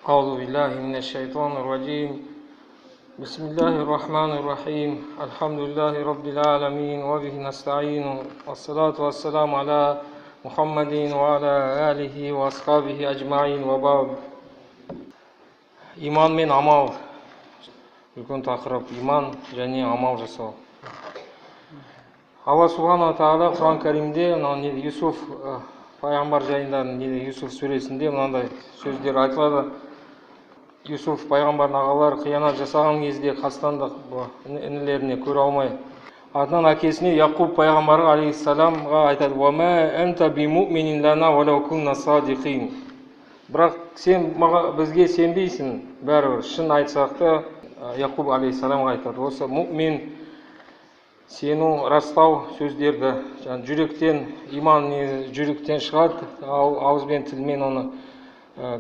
أعوذ بالله من الشيطان الرجيم. بسم الله الرحمن الرحيم. الحمد لله رب العالمين وبه نستعين والصلاة والسلام على محمد وعلى آله وأصحابه أجمعين وبعد. Иман мен амал үлкен тақырып, иман және амал жасау. Алла субхана тағала Құран кәрімде мынау Юсуф пайғамбар жайында, Юсуф сүресінде мынандай сөздер айтылады. Юсуф пайғамбардың ағалары қиянат жасаған кезде қастандық інілеріне көре алмай, артынан әкесіне Яқуб пайғамбарға алейхиссаламға айтады: «Уа анта бимуминин лана уалау кунна садиқин». Бірақ сен бізге сенбейсің, бәрібір шын айтсақ та, Яқуб алейхиссаламға айтады. Осы мумин, сену, растау сөздерді, жаңа жүректен, иман жүректен шығады, ауызбен, тілмен оны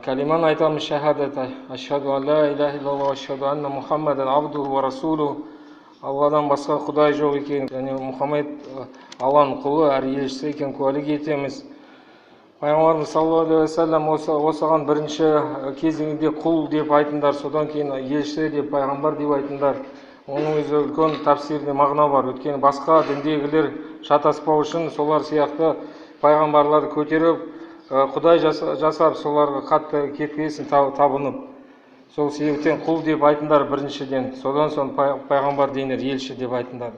кәлиманы айтамыз, шахадат, ашхаду ан ла илаха иллаллах, ашхаду анна мухаммадан абдуху ва расулуху. Алладан басқа құдай жоқ екен және Мұхаммед Алланың құлы әрі елшісі екенін куәлік етеміз. Пайғамбарымыз саллаллаху алейхи уассалам осыған бірінші кезеңінде құл деп айтыңдар, содан кейін елші деп, пайғамбар деп айтыңдар. Оның өзі үлкен тәпсірде мағына бар. Өйткені басқа діндегілер шатаспау үшін солар сияқты пайғамбарларды көтеріп, құдай жасап, соларға қатты кетпесін табынып. Сол себептен құл деп айтыңдар біріншіден, содан соң пайғамбар дейіндер, елші деп айтыңдар.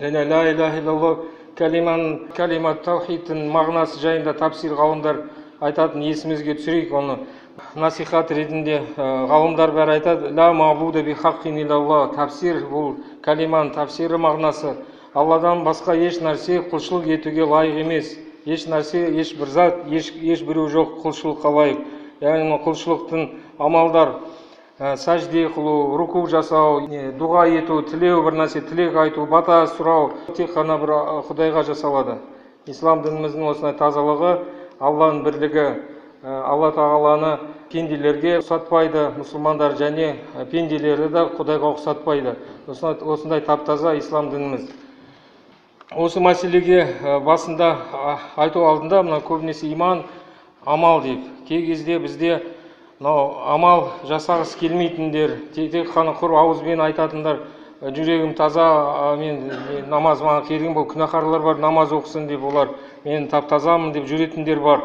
Және ла илаха иллаллах кәлиманың, кәлима таухидтің мағынасы жайында тәпсір ғалымдар айтатын, есімізге түсірейік оны. Насихат ретінде ғалымдар бәрі айтады: ла мағбуда би хаққин иллаллах. Тәпсір, бұл кәлиманың тәпсірі, мағынасы: Алладан басқа еш нәрсе құлшылық етуге лайық емес, еш нәрсе, еш бір зат, еш біреу жоқ құлшылыққа лайық. Яғни құлшылықтың амалдар, сәжде қылу, руку жасау, дұға ету, тілеу, бір нәрсе тілек айту, бата сұрау тек қана бір Құдайға жасалады. Ислам дініміздің осындай тазалығы, Алланың бірлігі, Алла тағаланы пенделерге ұқсатпайды мұсылмандар және пенделерді де Құдайға ұқсатпайды. Осындай тап-таза ислам дініміз. Осы мәселеге басында айту алдында мына көбінесе иман, амал деп. Кей кезде бізде мынау амал жасағысы келмейтіндер, тек қана құр ауызбен айтатындар, жүрегім таза, мен намаз маған керек, бұл күнәһарлар бар, намаз оқысын деп, олар мен тап-тазамын деп жүретіндер бар.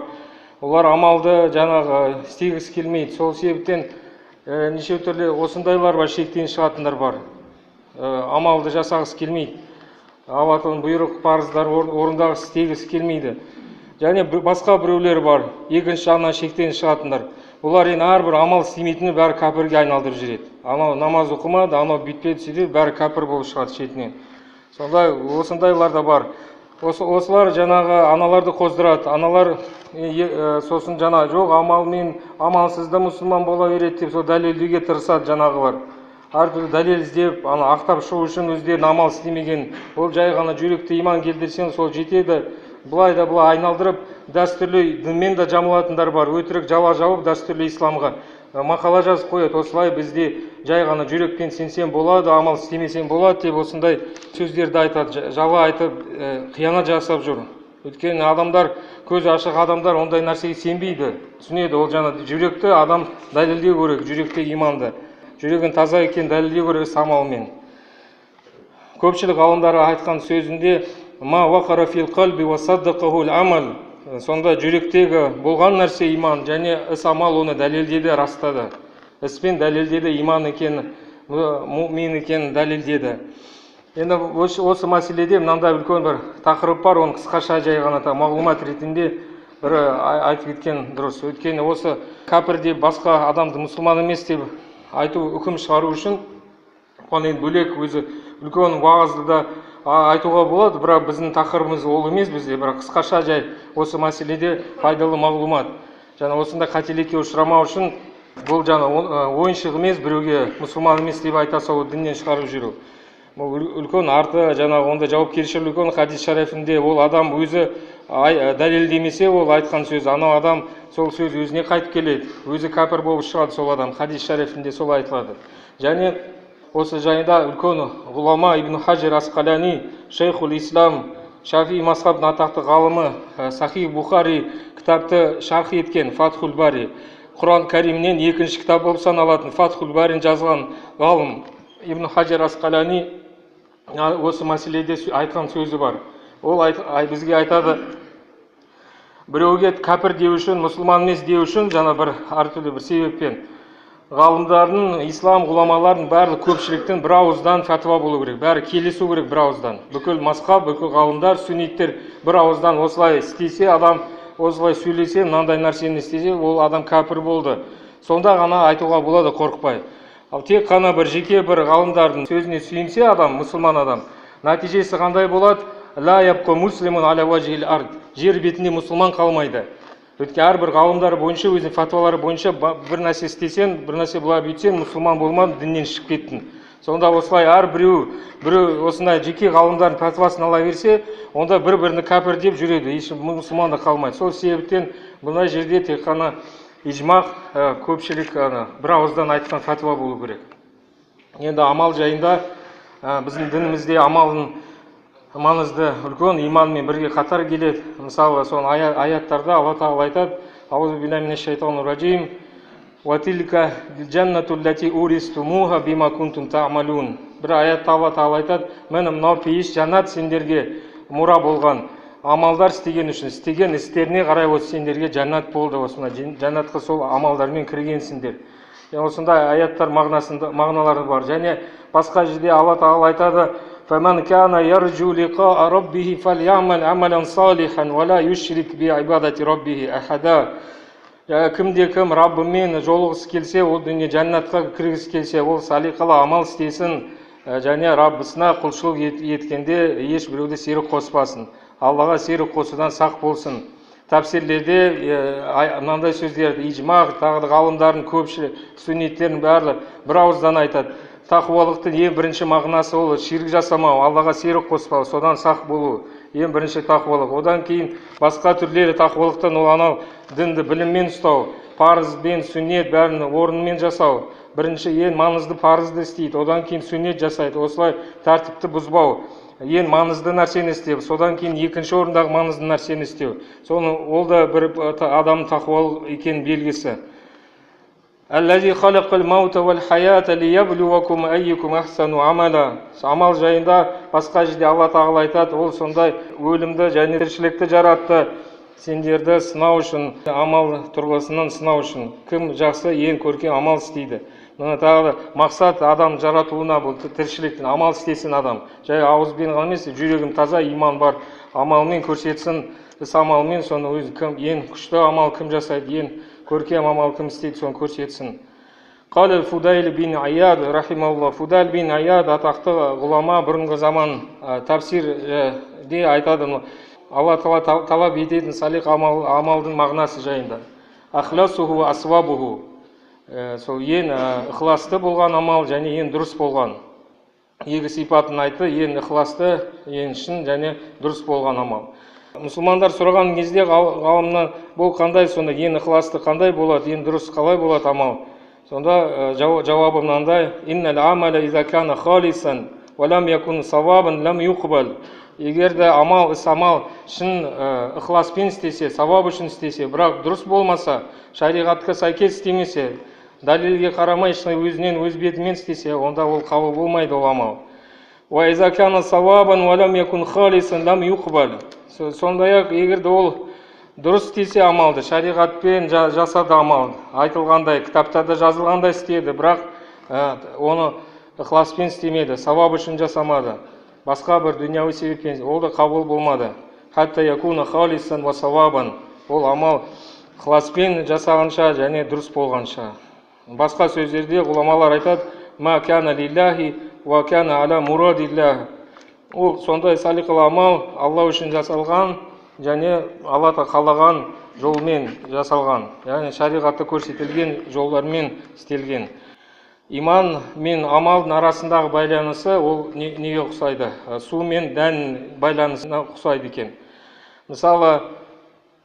Олар амалды жаңағы істегісі келмейді. Сол себептен неше түрлі осындайлар бар, шектен шығатындар бар. Амалды жасағысы келмейді. Алла тағаланың бұйрық парыздары орындағысы, істегісі келмейді. Және басқа біреулер бар, екінші жағынан шектен шығатындар. Олар енді әрбір амал істемейтіні бәрі кәпірге айналдырып жібереді. Анау намаз оқымады, анау бүйтпеді, сөйтеді, бәрі кәпір болып шығады шетінен. Сондай осындайлар да бар. Осылар жаңағы аналарды қоздырады. Аналар сосын жаңа жоқ, амалмен, амалсыз да мұсылман бола береді деп сол дәлелдеуге тырысады жаңағылар. Әртүрлі дәлел іздеп, ана ақтап шығу үшін өздерін амал істемеген. Ол жай ғана жүректе иман келтірсең, сол жетеді. Былай да былай айналдырып, дәстүрлі дінмен де жамылатындар бар. Өтірік жала жауып дәстүрлі исламға мақала жазып қояды. Осылай бізде жай ғана жүрекпен сенсең болады, амал істемесең болады деп осындай сөздерді айтады, жала айтып, қиянат жасап жүр. Өйткені адамдар, көзі ашық адамдар ондай нәрсеге сенбейді, түсінеді. Ол жаңа жүректі адам дәлелдеу керек, жүректе иманды. Жүрегін таза екенін дәлелдеу керек іс амалмен. Көпшілік ғалымдар айтқан сөзінде ма вақара фил қалби ва саддақаху амал, сонда жүректегі болған нәрсе иман және іс амал оны дәлелдеді, растады. Іспен дәлелдеді иман екенін, мумин екенін дәлелдеді. Енді осы мәселеде мынандай үлкен бір тақырып бар, оны қысқаша жай ғана мағлұмат ретінде бір айтып кеткен дұрыс. Өйткені осы кәпір деп, басқа адамды мұсылман емес деп айту, үкім шығару үшін оған енді бөлек өзі үлкен уағызды да айтуға болады, бірақ біздің тақырыбымыз ол емес бізде, бірақ қысқаша жай осы мәселеде пайдалы мағлұмат. Жаңа осындай қателікке ұшырамау үшін бұл жаңа ойыншық емес, біреуге мұсылман емес деп айта салу, діннен шығарып жүру. Бұл үлкен арты, жаңағы онда жауапкершілік үлкен. Хадис шарифінде ол адам өзі дәлелдемесе, ол айтқан сөз, анау адам сол сөз өзіне қайтып келеді, өзі кәпір болып шығады сол адам. Хадис шарифінде сол айтылады. Және осы жайында үлкен ғұлама Ибн Хажар Асқалани, шейхул ислам, Шафи мазхабының атақты ғалымы, Сахих Бухари кітапты шарх еткен Фатхул Бари. Құран Кәрімнен екінші кітап болып саналатын Фатхул Барин жазған ғалым Ибн Хажар Асқалани осы мәселеде айтқан сөзі бар. Ол бізге айтады, біреуге кәпір деу үшін, мұсылман емес деу үшін, жаңа бір әртүрлі бір себеппен ғалымдардың, ислам ғұламаларының барлық көпшіліктің бір ауыздан фәтуа болу керек, бәрі келісу керек бір ауыздан. Бүкіл мазхаб, бүкіл ғалымдар, сүнниттер бір ауыздан осылай істесе, адам осылай сөйлесе, мынандай нәрсені істесе, ол адам кәпір болды. Сонда ғана айтуға болады қорықпай. Ал тек қана бір жеке бір ғалымдардың сөзіне сүйенсе адам, мұсылман адам, нәтижесі қандай болады? Ла ябқа муслимун аля ваджхил ард. Жер бетінде мұсылман қалмайды. Өйткені әрбір ғалымдар бойынша, өзінің фатуалары бойынша бір нәрсе істесең, бір нәрсе былай бүйтсең, мұсылман болмадың, діннен шығып кеттің. Сонда осылай әрбіреу, біреу осындай жеке ғалымдардың фатуасын ала берсе, онда бір-бірini кәпір деп жүреді, еш мұсылман да қалмайды. Сол себептен бұндай жерде тек қана ижмақ, көпшілік бір ауыздан айтқан фатуа болу керек. Енді амал жайында біздің дінімізде амалдың маңызды үлкен иманмен бірге қатар келеді. Мысалы, соны аяттарда Алла Тағала айтады: Аузу биллахи минаш шайтанир ражим. Ва тилка джаннату ллати уристумуха бима кунтум таъмалун. Бір аятта Алла Тағала айтады: міне мынау пейіш жәннат сендерге мұра болған амалдар істеген үшін, істеген істеріне қарай осы сендерге жәннат болды, осына жәннатқа сол амалдармен кіргенсіңдер. Осындай аяттар мағынасында мағыналары бар. Және басқа жерде Алла Тағала айтады: فَمَنْ كَانَ يَرْجُو لِقَاءَ رَبِّهِ فَلْيَعْمَلْ عَمَلًا صَالِحًا وَلَا يُشْرِكْ بِعِبَادَةِ رَبِّهِ أَحَدًا. Кімде кім Раббымен жолығысы келсе, ол дүние жәннатқа кіргісі келсе, ол салиқалы амал істесін және Раббысына құлшылық еткенде еш біреуді серік қоспасын. Аллаға серік қосудан сақ болсын. Тәпсірлерде мынандай сөздерді ижмақ, тағы да ғалымдардың көпшілігі, сүннеттердің барлығы бір ауыздан айтады. Тақуалықтың ең бірінші мағынасы ол ширк жасамау, Аллаға серік қоспау, содан сақ болу. Ең бірінші тақуалық. Одан кейін басқа түрлері тақуалықтан ол анау дінді біліммен ұстау, парыз бен сүннет бәрін орнымен жасау. Бірінші ең маңызды парызды істейді, одан кейін сүннет жасайды. Осылай тәртіпті бұзбау. Ең маңызды нәрсені істеу, содан кейін екінші орындағы маңызды нәрсені істеу. Соны ол да бір адамның тақуалық екенін белгісі. Аллази халақал маута вал хаята лияблуакум айюкум ахсану амала. Амал жайында басқа жерде Алла Тағала айтады, ол сондай өлімді және тіршілікті жаратты сендерді сынау үшін, амал тұрғысынан сынау үшін. Кім жақсы, ең көркем амал істейді. Мына тағы да мақсат адам жаратылуына бұл тіршіліктің амал істесін адам. Жай ауызбен ғана емес, жүрегім таза, иман бар, амалмен көрсетсін, іс амалмен соны өзі кім ең күшті амал кім жасайды, ең көркем амал кім істейді, соны көрсетсін. Қала Фудайль бин Аяд рахималлах. Фудайль бин Аяд атақты ғұлама, бұрынғы заман тәпсирде айтады, Алла Тағала талап ететін салиқ амалдың мағынасы жайында. Ахласуху асвабуху. Сол ең ықыласты болған амал және ең дұрыс болған. Екі сипатын айтты, ең ықыласты, ең шын және дұрыс болған амал. Мұсылмандар сұраған кезде ғалымнан бұл қандай, сонда ең ықыласты қандай болады, ең дұрыс қалай болады амал? Сонда жауабы мынандай: иннал амала иза кана халисан ва лам якун савабан лам юқбал. Егер де амал, іс амал шын ықыласпен істесе, сауап үшін істесе, бірақ дұрыс болмаса, шариғатқа сәйкес істемесе, дәлелге қарамай шын өзінен өз бетімен істесе, онда ол қабыл болмайды ол амал. Уа иза кана савабан ва лам якун халисан лам юқбал. Сондай-ақ егер де ол дұрыс істесе амалды, шариғатпен жасады амал, айтылғандай, кітаптарда жазылғандай істеді, бірақ оны ықыласпен істемеді, сауап үшін жасамады, басқа бір дүнияуи себеппен, ол да қабыл болмады. Хатта якуна халисан ва савабан. Ол амал ықыласпен жасағанша және дұрыс болғанша. Басқа сөздерде ғұламалар айтады: ма кана лиллахи ва кана аля мурадиллах. Ол сондай салиқалы амал Алла үшін жасалған және Алла қалаған жолмен жасалған, яғни шариғатта көрсетілген жолдармен істелген. Иман мен амалдың арасындағы байланысы ол неге ұқсайды? Су мен дән байланысына ұқсайды екен. Мысалы,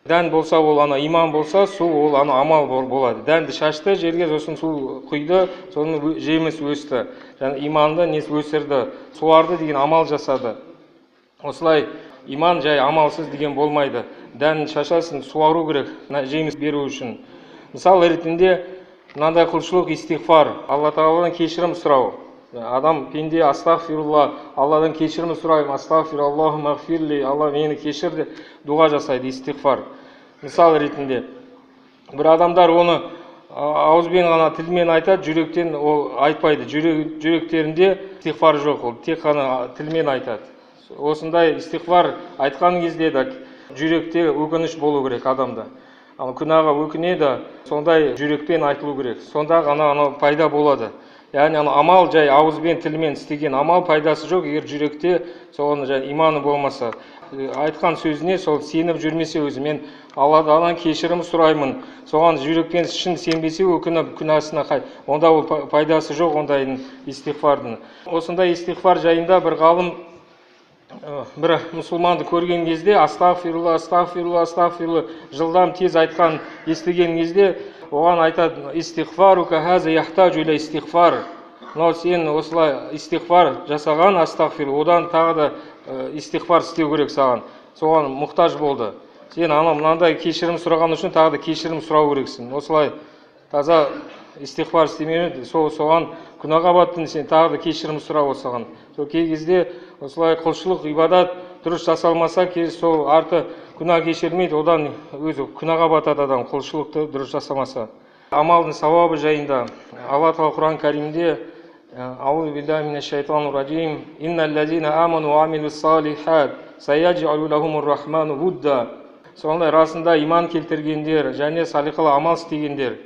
дән болса ол ана иман болса, су ол ана амал болады. Дәнді шашты жерге, сосын су құйды, соны жеміс өсті. Және иманды несі өсірді, суарды деген амал жасады. Осылай иман жай амалсыз деген болмайды. Дән шашасын, суару керек, жеміс беру үшін. Мысал ретінде мынандай құлшылық истиғфар, Алла тағаладан кешірім сұрау. Адам пенде астағфирулла, Алладан кешірім сұраймын, астағфираллаху мағфирли, Алла мені кешір деп дұға жасайды, истиғфар. Мысал ретінде бір адамдар оны ауызбен ғана, тілмен айтады, жүректен ол айтпайды. Жүректерінде истиғфар жоқ, ол тек қана тілмен айтады. Осындай истиғфар айтқан кезде де жүректе өкініш болу керек адамда. Ал күнәға өкінеді, сондай жүрекпен айтылу керек. Сонда ғана анау пайда болады. Яғни ана амал жай ауызбен, тілмен істеген амал пайдасы жоқ, егер жүректе соны жай иманы болмаса, айтқан сөзіне сол сеніп жүрмесе, өзі мен Алладан кешірім сұраймын, соған жүрекпен шын сенбесе, өкініп күнәсіне онда ол пайдасы жоқ ондайдың истиғфардың. Осындай истиғфар жайында бір ғалым бір мұсылманды көрген кезде астағфирулла, астағфирулла, астағфирулла жылдам тез айтқан естіген кезде оған айтады: истиғфарука хаза яхтажу иля истиғфар. Мынау сен осылай истиғфар жасаған астағфир, одан тағы да истиғфар істеу керек саған, соған мұқтаж болды. Сен анау мынандай кешірім сұраған үшін тағы да кешірім сұрау керексің. Осылай таза истиғфар істемей, соған күнәға баттың, сен тағы да кешірім сұра осыған. Сол кей кезде осылай құлшылық, ибадат дұрыс жасалмаса, сол арты күнә кешірмейді, одан өзі күнәға батады адам құлшылықты дұрыс жасамаса. Амалдың сауабы жайында Алла тағала Құран Кәрімде: Аузу биллахи минаш шайтанир раджим, иннал лазина аману ва амилус салихат саяджалу лахумур рахману вудда. Сондай расында иман келтіргендер және салиқалы амал істегендер,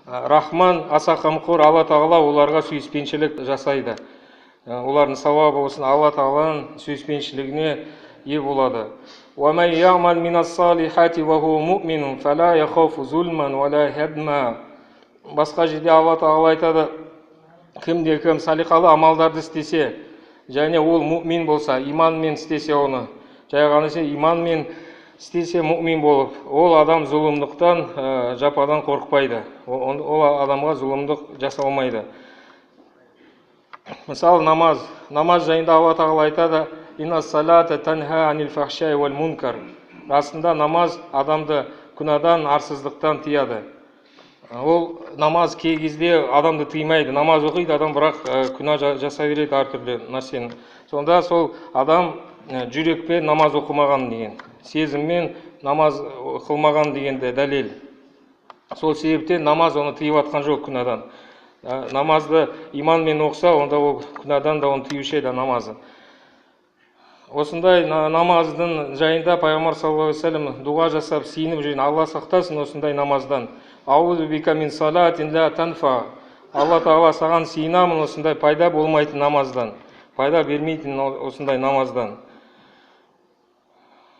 Рахман аса қамқор Алла тағала оларға сүйіспеншілік жасайды. Олардың сауабы болсын, Алла тағаланың сүйіспеншілігіне ие болады. Уа ман яъмал минас салихати ва хуа муъминун фала яхафу зулман ва ла хадма. Басқа жерде Алла тағала айтады: кімде кім салиқалы амалдарды істесе және ол муъмин болса, иманмен істесе, оны жай ғана иманмен істесе, муъмин болып, ол адам зұлымдықтан, жападан қорықпайды, ол адамға зұлымдық жасалмайды. Мысалы, намаз жайында Алла тағала айтады: инна салата танха анил фахшай вал мункар. Расында намаз адамды күнәдан, арсыздықтан тыяды. Ол намаз кей кезде адамды тыймайды, намаз оқиды адам, бірақ күнә жасай береді әртүрлі нәрсені. Сонда сол адам жүрекпен намаз оқымаған деген, сезіммен намаз қылмаған дегенді дәлел. Сол себептен намаз оны тыйып атқан жоқ күнәдан. Намазды иманмен оқыса, онда ол күнәдан да оны тыюшы еді намазы. Осындай намаздың жайында пайғамбар саллаллаху алейхи уассалам дұға жасап сиынып жүрген: Алла сақтасын осындай намаздан. Аузу бика мин салатин ла танфа. Алла тағала, саған сиынамын осындай пайда болмайтын намаздан, пайда бермейтін осындай намаздан.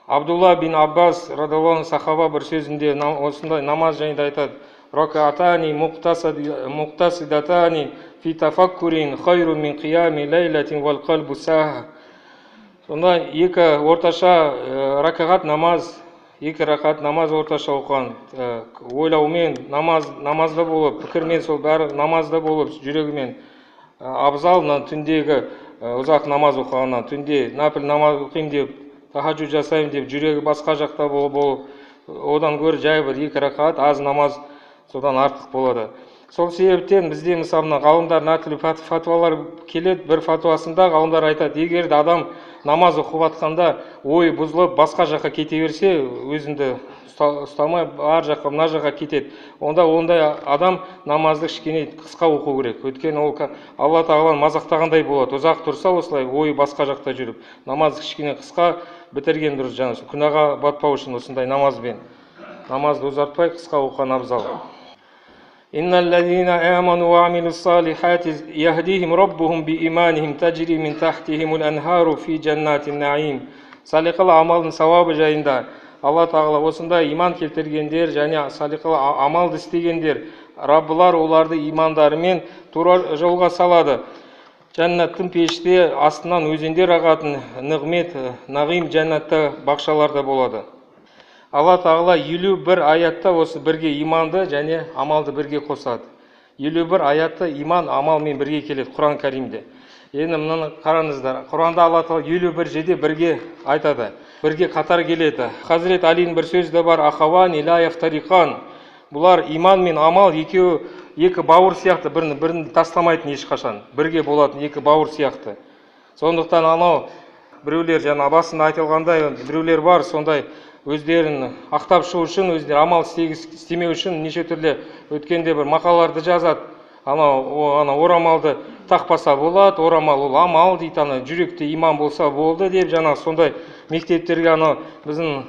Абдулла бин Аббас радиаллаху анху сахаба бір сөзінде осындай намаз жайында айтады: ракаатани муқтасидатани фи тафаккурин хайру мин қиями лайлатин вал қалбу сах. Сонда екі орташа ракағат намаз, екі ракат намаз орташа оқыған, ойлаумен намазда болып, пікірмен, сол бәрі намазда болып, жүрегімен абзал мына түндегі ұзақ намаз оқығаннан. Түнде нәпіл намаз оқимын деп, тахаджуд жасаймын деп, жүрегі басқа жақта болып, одан гөрі жай бір екі ракат аз намаз содан артық болады. Сол себептен бізде мысалы мына ғалымдар әртүрлі фатуалар келеді. Бір фатуасында ғалымдар айтады: егер де адам намаз оқып жатқанда ой бұзылып басқа жаққа кете берсе, өзіңді ұстамай ар жаққа мына жаққа кетеді, онда ондай адам намазды кішкене қысқа оқу керек. Өйткені ол Алла тағаланы мазақтағандай болады. Ұзақ тұрса осылай ойы басқа жақта жүріп, намазды кішкене қысқа бітірген дұрыс, жаңағы күнәға батпау үшін осындай намазбен. Намазды ұзартпай қысқа оқыған абзал. إن الذين آمنوا وعملوا الصالحات يهديهم ربهم بإيمانهم تجري من تحتهم الأنهار في جنات النعيم. Салиқалы амалдың сауабы жайында Алла тағала осындай иман келтіргендер және салиқалы амалды істегендер, Раббылар оларды имандарымен тура жолға салады. Жәннаттың пеште астынан өзендер ағатын нығмет, нағим жәннатта бақшаларда болады. Алла тағала 51 аятта осы бірге иманды және амалды бірге қосады. 51 аятта иман амалмен бірге келеді Құран Кәрімде. Енді мынаны қараңыздар. Құранда Алла тағала 51 жерде бірге айтады. Бірге қатар келеді. Хазірет Алидің бір сөзі де бар: ахавани ла яфтариқан. Бұлар иман мен амал екеуі екі бауыр сияқты, бірін тастамайтын ешқашан, бірге болатын екі бауыр сияқты. Сондықтан анау біреулер, жаңа басында айтылғандай, біреулер бар сондай өздерін ақтап шығу үшін, өздері амал істемеу үшін неше түрлі өткенде бір мақалаларды жазады. Анау орамалды тақпаса болады, орамал ол амал дейді, ана жүректе иман болса болды деп, жаңа сондай мектептерге анау біздің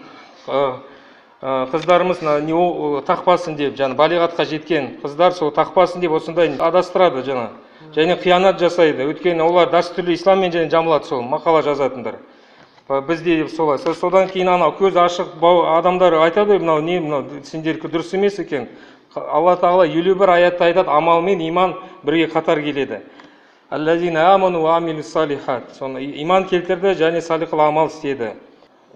қыздарымыз не тақпасын деп, жаңа балиғатқа жеткен қыздар сол тақпасын деп осындай адастырады жаңа. Және қиянат жасайды. Өйткені олар дәстүрлі исламмен және жамылады сол мақала жазатындар. Бізде солай. Содан кейін анау көз ашық адамдар айтады, мынау не, мынау сендердікі дұрыс емес екен. Алла Тағала 51 аятта айтады, амал мен иман бірге қатар келеді. Аллазина аману ва амилус салихат. Соны иман келтірді және салихыл амал істеді.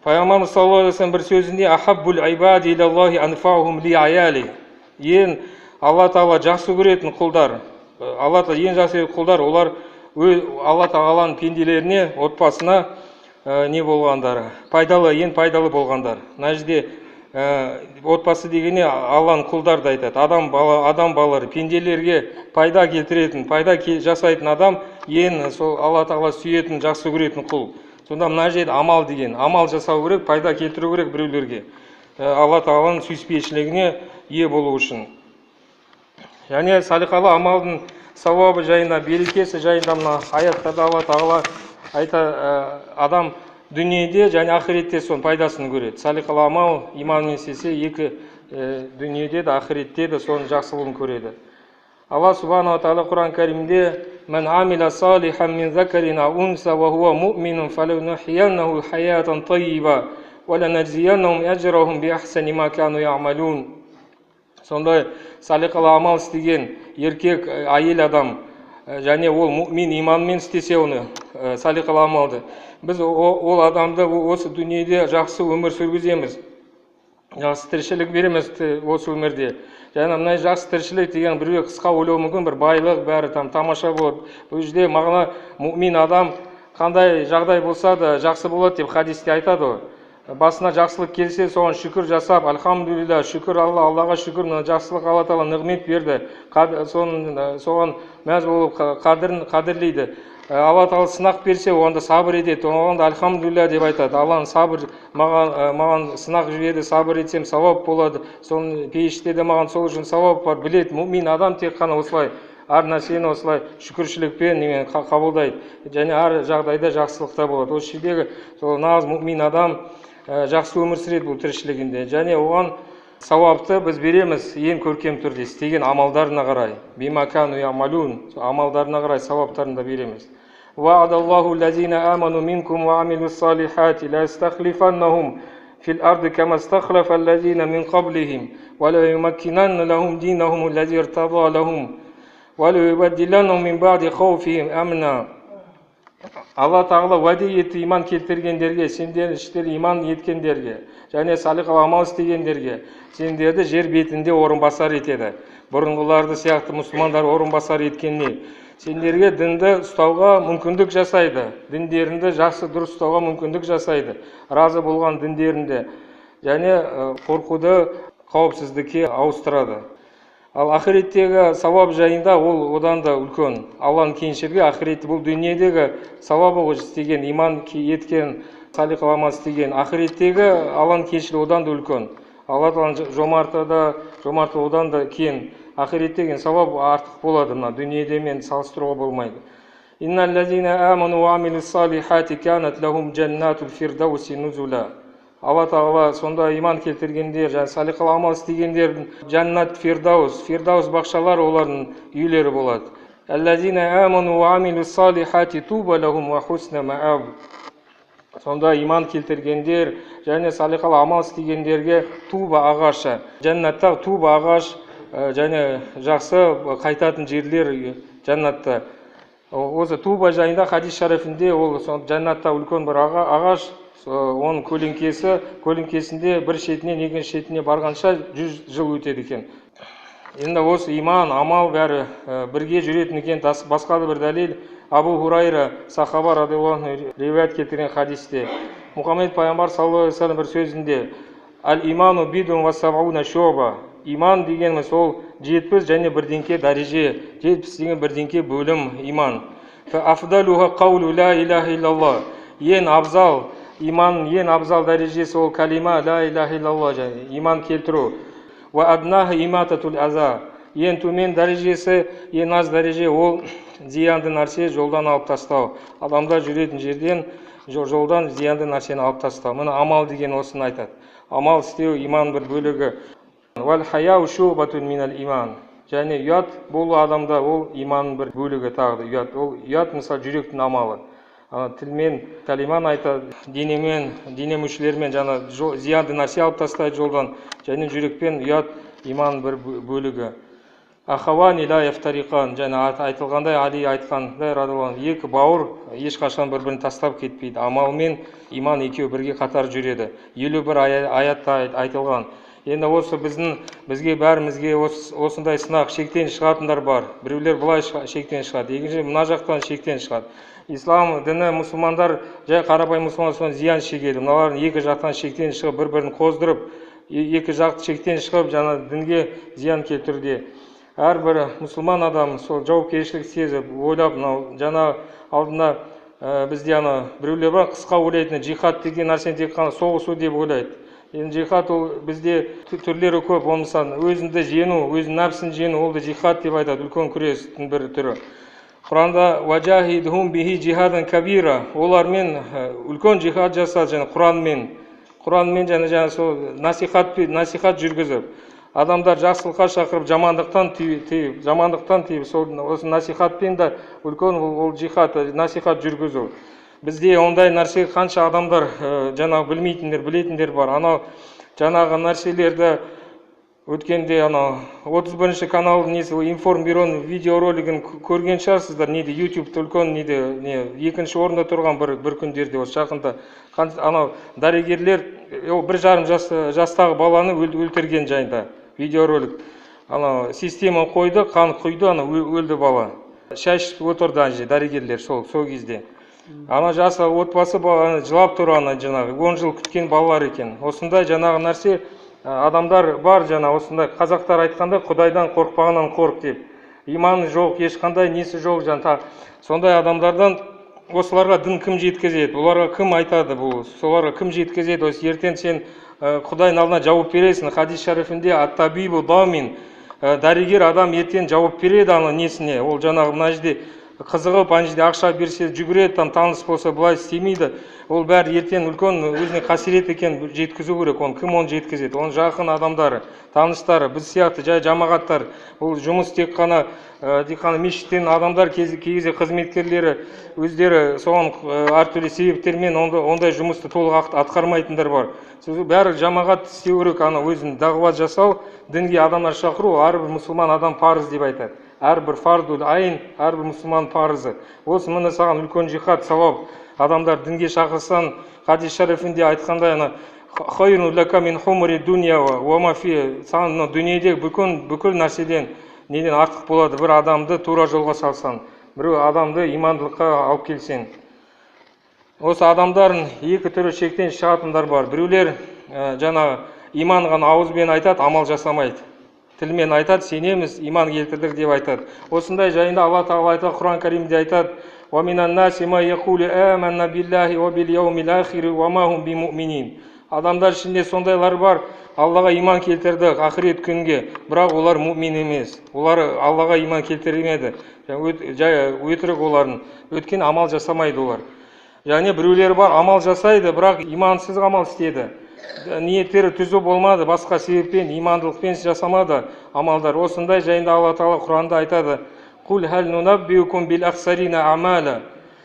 Пайғамбарымыз саллаллаху алейхи вассалам бір сөзінде ахаббул ибади илаллахи анфаухум ли аяли. Ең Алла Тағала жақсы көретін құлдар, Алла Тағала ең жақсы көретін құлдар, олар Алла Тағаланың пенделеріне, отбасына не болғандар, пайдалы, ең пайдалы болғандар. Мына жерде отбасы дегенде Алланың құлдары да айтады. Адам бала, адам балалары, пенделерге пайда келтіретін, пайда жасайтын адам ең сол Алла Тағала сүйетін, жақсы көретін құл. Сонда мына жерде амал деген, амал жасау керек, пайда келтіру керек біреулерге. Алла Тағаланың сүйіспеншілігіне ие болу үшін. Және салиқалы амалдың сауабы жайында, берекесі жайында мына аяттарда Алла Тағала айта, адам дүниеде және ақыретте соның пайдасын көреді. Салиқалы амал иманмен істесе, екі дүниеде де ақыретте де соның жақсылығын көреді. Алла Субханала Тағала Құран Кәрімде «Мән амила салихан мин закарин ау унса ва хуа муъминун фаланухияннаху хаятан тайиба ва ланажзияннахум ажрахум би ахсани ма кану яъмалун». Сондай салиқалы амал істеген еркек, әйел адам, және ол мумин иманмен істесе оны, салиқалы амалды, біз ол адамды осы дүниеде жақсы өмір сүргіземіз, жақсы тіршілік береміз осы өмірде. Және мына жақсы тіршілік деген біреуге қысқа ойлауы мүмкін, бір байлық, бәрі там тамаша болады. Бұл жерде мағына мумин адам қандай жағдай болса да жақсы болады деп хадисте айтады ғой. Басына жақсылық келсе, соған шүкір жасап, альхамдулилля, шүкір Алла, Аллаға шүкір, мына жақсылық Алла Тағала нығмет берді, соған мәз болып қадірлейді. Алла Тағала сынақ берсе, оған да сабыр етеді, оған да альхамдулилля деп айтады. Алланың сабыр, маған сынақ жіберді, сабыр етсем сауап болады, соның пейіште де маған сол үшін сауап бар, біледі. Мумин адам тек қана осылай, әр нәрсені осылай шүкіршілікпен немен қабылдайды және әр жағдайда жақсылықта болады. Осы жердегі сол нағыз мумин адам жақсы өмір сүреді бұл тіршілігінде, және оған сауапты біз береміз ең көркем түрде істеген амалдарына қарай. Бима кану ямалун, амалдарына қарай сауаптарын да береміз. Ваадаллаху лазина аману минкум ва амилус салихати ла ястахлифаннахум фил арды кама астахлафа лазина мин қаблихим ва ла юмаккинанна лахум динахум аллази иртада лахум ва ла юбаддиланнахум мин баъди хауфихим амна. Алла Тағала уәде етті иман келтіргендерге, сендер іштері иман еткендерге және салиқалы амал істегендерге, сендерді жер бетінде орынбасар етеді. Бұрынғыларды сияқты мұсылмандар орынбасар еткеніне сендерге дінді ұстауға мүмкіндік жасайды, діндеріңді жақсы дұрыс ұстауға мүмкіндік жасайды, разы болған діндерінде, және қорқуды қауіпсіздікке ауыстырады. Ал ақыреттегі сауап жайында ол одан да үлкен. Алланың кеңшілігі ақырет, бұл дүниедегі сауабы ғой істеген, иман еткен, салиқалы амал істеген. Ақыреттегі Алланың кеңшілігі одан да үлкен. Алла Тағаланың жомарты да, жомарты одан да кең. Ақыреттегі сауап артық болады, мына дүниедемен салыстыруға болмайды. Инналлазина аману ва амилус салихати канат лахум жаннатул фирдауси нузула. Алла Тағала сонда иман келтіргендер және салиқалы амал істегендердің жаннат фирдаус, фирдаус бақшалары олардың үйлері болады. Аллазина аману ва амилус салихати туба лахум ва хусна мааб. Сонда иман келтіргендер және салиқалы амал істегендерге туба ағашы, жаннатта туба ағаш және жақсы қайтатын жерлер жаннатта. Осы туба жайында хадис шарифінде ол жаннатта үлкен бір ағаш, оның көлеңкесінде бір шетінен екінші шетіне барғанша 100 жыл өтеді екен. Енді осы иман, амал бәрі бірге жүретін екен. Басқа да бір дәлел, Абу Хурайра сахаба радиаллаху анху риуаят келтірген хадисте Мұхаммед пайғамбар саллаллаху алейхи вассалам бір сөзінде: «Әл иману бидун ва сабауна шуба». Иман дегеніміз ол 70 және бірдеңке дәреже, 70 деген бірдеңке бөлім иман. Афдалуха қаулу ла илаха иллаллах. Ең абзал иман, ең абзал дәрежесі ол калима ла илаха иллаллах, және иман келтіру. Уа аднаха имататул аза. Ең төмен дәрежесі, ең аз дәреже ол зиянды нәрсе жолдан алып тастау. Адамдар жүретін жерден жолдан зиянды нәрсені алып тастау. Міне амал деген осыны айтады. Амал істеу иман бір бөлігі. Уәл хаяу шубатун минал иман. Және ұят болу адамда ол иманның бір бөлігі тағы да ұят. Ол ұят мысалы жүректің амалы. Тілмен кәлиманы айтады, денемен, дене мүшелерімен жаңа зиянды нәрсе алып тастайды жолдан, және жүрекпен ұят иманның бір бөлігі. Ахавани ла яфтариқан, және айтылғандай, Али айтқандай, радиаллаху анху, екі бауыр ешқашан бір-бірін тастап кетпейді. Амал мен иман екеуі бірге қатар жүреді. 51 аятта айтылған. Енді осы бізге бәрімізге осындай сынақ, шектен шығатындар бар. Біреулер былай шектен шығады, екінші мына жақтан шектен шығады. Ислам діні, мұсылмандар, жай қарапайым мұсылман соны зиян шегеді. Мыналардың екі жақтан шектен шығып, бір-бірін қоздырып, екі жақ шектен шығып, жаңа дінге зиян келтіруде. Әрбір мұсылман адам сол жауапкершілік сезіп, ойлап, мынау жаңа алдында бізде ана біреулер бар, қысқа ойлайтын, жихад деген нәрсені тек қана соғысу деп ойлайды. Енді жихад ол бізде түрлері көп, оны мысалы өзіңді жеңу, өзінің нәпсін жеңу, ол да жихад деп айтады, үлкен күрестің бір түрі. Құранда уажахидхум бихи жихадан кабира, олармен үлкен жихад жасады, және Құранмен және сол насихат жүргізіп, адамдар жақсылыққа шақырып, жамандықтан тыйып, жамандықтан тыйып, сол осы насихатпен де үлкен ол жихад, насихат жүргізу. Бізде ондай нәрсе қанша адамдар, жаңағы білмейтіндер, білетіндер бар. Анау жаңағы нәрселерді өткенде анау 31 каналдың несі, информбюроның видеоролигін көрген шығарсыздар, неде ютубта үлкен неде, не, екінші орында тұрған бір күндерде осы жақында анау дәрігерлер, ол бір жарым жастағы баланы өлтірген жайында видеоролик. Анау система қойды, қан құйды, анау өлді бала. Шай ішіп отырды ана жерде дәрігерлер сол кезде. Ана жасы отбасы баланы жылап тұр, ана жаңағы 10 жыл күткен балалар екен. Осындай жаңағы нәрсе адамдар бар, жаңа осындай қазақтар айтқанда Құдайдан қорықпағаннан қорық деп. Иманы жоқ, ешқандай несі жоқ, жаңа сондай адамдардан осыларға дін кім жеткізеді, оларға кім айтады бұл, соларға кім жеткізеді? Осы ертең сен Құдайдың алдына жауап бересің. Хадис шәрифінде ат-табибу дамин, дәрігер адам ертең жауап береді ана несіне. Ол жаңағы мына жерде қызығып, ана жерде ақша берсе жүгіреді, там таныс болса былай істемейді. Ол бәрі ертең үлкен өзіне қасірет екен, жеткізу керек. Оны кім оны жеткізеді? Оның жақын адамдары, таныстары, біз сияқты жай жамағаттар. Ол жұмыс тек қана мешіттен адамдар, кей кезде қызметкерлері өздері соған әртүрлі себептермен ондай жұмысты толық атқармайтындар бар. Сосын бәрі жамағат істеу керек, ана өзін дағуат жасау, дінге адамдар шақыру, әрбір мұсылман адам парыз деп айтады. Әрбір фардул айн, әрбір мұсылман парызы. Осы міне саған үлкен жихад, сауап. Адамдар дінге шақырсаң, хадис шәрифінде айтқандай, ана хайрун лака мин хумри дунья ва ма фи, саған мына дүниеде бүкіл нәрседен неден артық болады бір адамды тура жолға салсаң, бір адамды имандылыққа алып келсең. Осы адамдардың екі түрі шектен шығатындар бар. Біреулер жаңағы иман ғана ауызбен айтады, амал жасамайды. Тілмен айтады, сенеміз, иман келтірдік деп айтады. Осындай жайында Алла Тағала айтады, Құран Кәрімде айтады: «Уа минан наси ма яқулу аманна биллахи уа бил яумил ахири уа ма хум бимуъминин». Адамдар ішінде сондайлар бар, Аллаға иман келтірдік ақырет күнге, бірақ олар мумин емес. Олар Аллаға иман келтірмеді. Жай өтірік олардың. Өткен амал жасамайды олар. Және біреулері бар, амал жасайды, бірақ имансыз амал істеді. Ниеттері түзу болмады, басқа себеппен, имандылықпен жасамады амалдар. Осындай жайында Алла Тағала Құранда айтады: «Кул хал нунаббиукум бил ахсарина амала».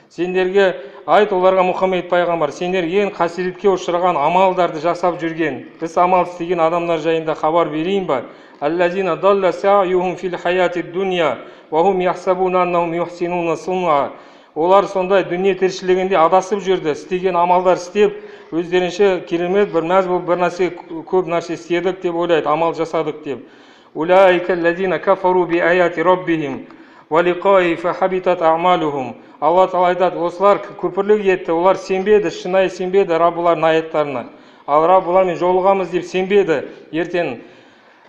Сендерге айт, оларға Мұхаммед пайғамбар, сендер ең қасиретке ұшыраған амалдарды жасап жүрген, іс амал істеген адамдар жайында хабар берейін ба? Аллазина далла саъюхум фил хаяти дунья ва хум яхсабуна аннахум юхсинуна сунъа. Олар сондай дүние тіршілігінде адасып жүрді, істеген амалдар істеп, өздерінше керемет бір мәз болып бір нәрсе, көп нәрсе істедік деп ойлайды, амал жасадық деп. Улаика аллазина кафару би аяти раббихим ва лиқаи фахабитат аъмалухум. Алла Тағала айтады, осылар күпірлік етті, олар сенбеді, шынайы сенбеді Раббыларының аяттарына. Ал Раббылармен жолығамыз деп сенбеді ертең.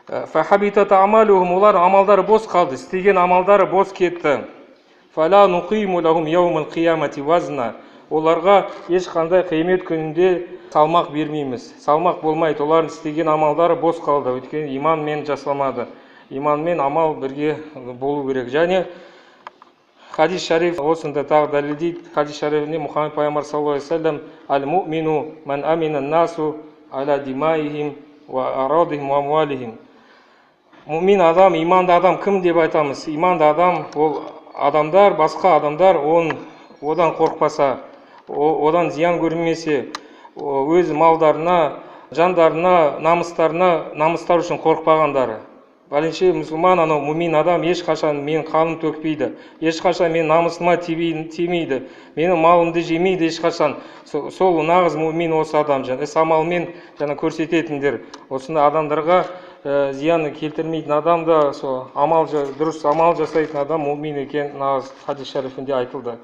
Фахабитат амалухум, олар амалдары бос қалды, істеген амалдары бос кетті. Фала нуқиму лахум яумал қиямати вазна, оларға ешқандай қиямет күнінде салмақ бермейміз, салмақ болмайды, олардың істеген амалдары бос қалды, өйткені иманмен жасалмады. Иманмен амал бірге болу керек. Және хадис шариф осында тағы дәлелдейді. Хадис шарифінде Мұхаммед пайғамбар саллаллаху алейхи уассалам: «Әл муъмину ман амина насу аля димаихим ва арадихим ва амуалихим». Мумин адам, иманды адам кім деп айтамыз? Иманды адам ол адамдар, басқа адамдар одан қорықпаса, одан зиян көрмесе, өз малдарына, жандарына, намыстарына, намыстар үшін қорықпағандары. Бәленше мұсылман, анау мумин адам ешқашан мен қаным төкпейді, ешқашан мен намысыма тимейді, менің малымды жемейді ешқашан. Сол нағыз мумин осы адам, жаңа іс амалмен жаңа көрсететіндер. Осындай адамдарға зияны келтірмейтін адам да сол амал, дұрыс амал жасайтын адам мумин екен, нағыз хадис шарифінде айтылды.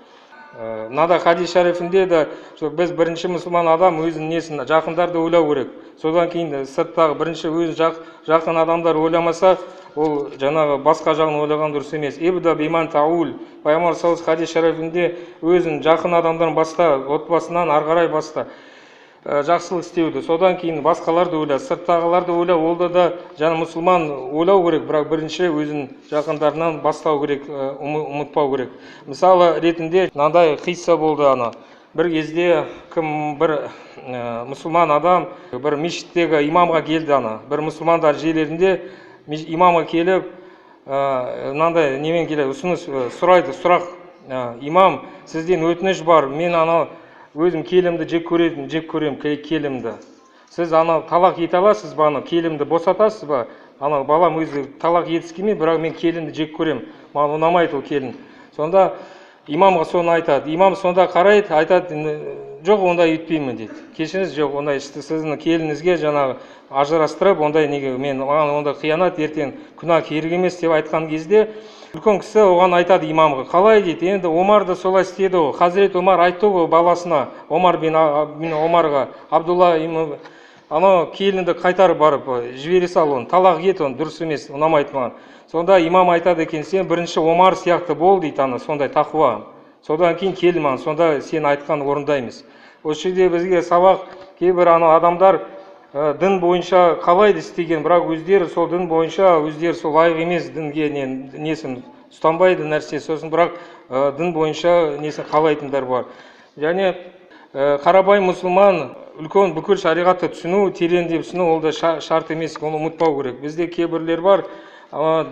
Мынада хадис шарифінде де біз бірінші мұсылман адам өзінің несін, жақындарды ойлау керек. Содан кейін сырттағы бірінші өзін жақын адамдар ойламаса, ол жаңағы басқа жағын ойлаған дұрыс емес. Ибда биман таул. Пайғамбар саллаллаху хадис шарифінде өзін жақын адамдан баста, отбасынан ары қарай баста жақсылық істеуді, содан кейін басқаларды ойла, сырттағыларды ойла, ол да жаңа мұсылман ойлау керек, бірақ бірінші өзінің жақындарынан бастау керек, ұмытпау керек. Мысалы ретінде мынандай қисса болды ана. Бір кезде кім бір мұсылман адам бір мешіттегі имамға келді ана. Бір мұсылмандар жерлерінде имамға келіп, мынандай немен келеді, ұсыныс сұрайды, сұрақ: имам, сізден өтініш бар, мен анау өзім келімді жек көретін, жек көрем келімді. Сіз анау талақ ете аласыз ба, анау келімді босатасыз ба? Анау балам өзі талақ еткісі келмейді, бірақ мен келінді жек көрем, маған ұнамайды ол келін. Сонда имамға соны айтады. Имам сонда қарайды, айтады: жоқ, ондай өйтпеймін дейді. Кешіріңіз, жоқ, ондай сіздің келініңізге жаңағы ажырастырып, ондай неге мен маған ондай қиянат, ертең күнә керек емес деп айтқан кезде үлкен кісі оған айтады имамға: қалай дейді, енді Омар да солай істеді ғой. Хазірет Омар айтты ғой баласына, Омар бин Омарға, Абдулла, анау келінді қайтарып барып жібере сал оны, талақ ет оны, дұрыс емес, ұнамайды маған. Сонда имам айтады екен: сен бірінші Омар сияқты бол дейді, ана сондай тақуа, содан кейін кел маған, сонда сен айтқан орындаймыз. Осы жерде бізге сабақ, кейбір анау адамдар дін бойынша қалайды істеген, бірақ өздері сол дін бойынша өздері сол лайық емес дінге несін ұстанбайды нәрсе, сосын бірақ дін бойынша несін қалайтындар бар. Және қарапайым мұсылман үлкен бүкіл шариғатты түсіну, тереңдеп түсіну ол да шарт емес, оны ұмытпау керек. Бізде кейбіреулер бар,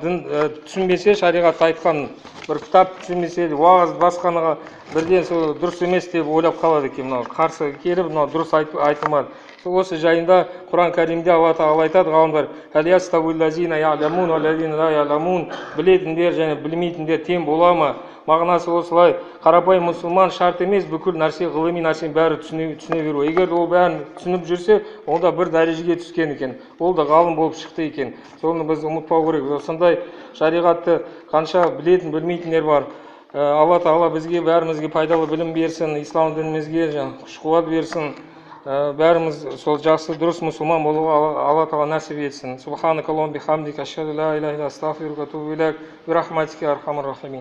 дін түсінбесе, шариғатты айтқан бір кітап түсінбесе, уағыз басқаныға бірден сол дұрыс емес деп ойлап қалады екен, мынау қарсы келіп, мынау дұрыс айтылмады. Осы жайында Құран Кәрімде Алла Тағала айтады, ғалымдар: білетіндер және білмейтіндер тең бола ма? Мағынасы осылай, қарапайым мұсылман шарт емес бүкіл нәрсе, ғылыми нәрсенің бәрі түсіне беру. Егер ол бәрін түсініп жүрсе, онда бір дәрежеге түскен екен, ол да ғалым болып шықты екен. Соны біз ұмытпау керек. Осындай шариғатты қанша білетін, білмейтіндер бар. Алла Тағала бізге бәрімізге пайдалы білім берсін, ислам дінімізге күш қуат берсін. Бәріміз сол жақсы дұрыс мұсылман болуға Алла Тағала нәсіп етсін. Субханакаллахумма бихамдика, ашхаду ла илаха илля анта, астағфирука ва атубу илайк, би рахматика я архамар рахимин.